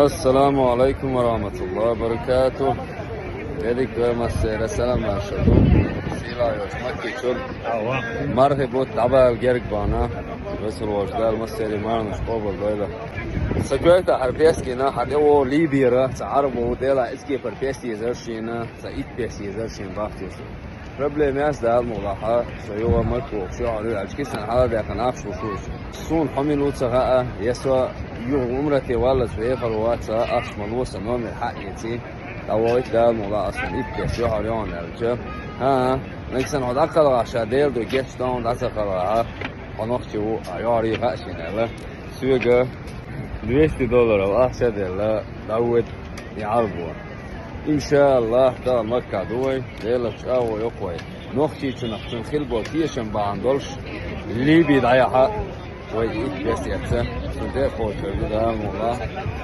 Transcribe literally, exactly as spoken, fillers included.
Ассаламу Ӏалайкум ва рахьматуллахӀи ва баракатухӀ. Дерриг вай массеран салам-маршал ду. Сийлахь йолчу Макки чуьра. Мархи бутт дӀабала герга бахна. Весалволчу Дала массеран марханаш къобалдойла. Сан коьрта хьара пес гина, хьан тӀе вогӀу Либера, цхьа Ӏарбо ву, Делахь, иза кепара пес езара шена, цхьа итт пес езара шена бахчуьра. Проблема яц, Дала мукъ лахь, со юха Макка вогӀуш, юьхьар ю аьлча, кисана хьаладаьккхина ахча луш ву. Суна хьо мила ву ца хаьа, я со юха умрате валлалц вехар вац, ахча ма ло, сан номер хьаэций, дӀавойту, Дала мукъ лахь, аса итт пес юьхьар ю хьуна аьлча. ХӀан, нагахь санна хьо дӀакхалхахь, ша Делан дуьхьа гечдохьа, дӀа ца кхалхахь, хьо нохчи ву, а юьхьар ю хаьа шена аьлла. Соьга двести долларов ахча а делла, дӀавоьду и Ӏарбо. ИншааллахӀ, тахана Макка ду вай, Делаца чӀагӀо йо-кх вай. Нохчийчунах цунна хила болу тешам бахьана долуш, Либи дӀаяхьа вай и итт пес эцна. Цунна тӀе а кхочур ду, Дала мукъ лахь.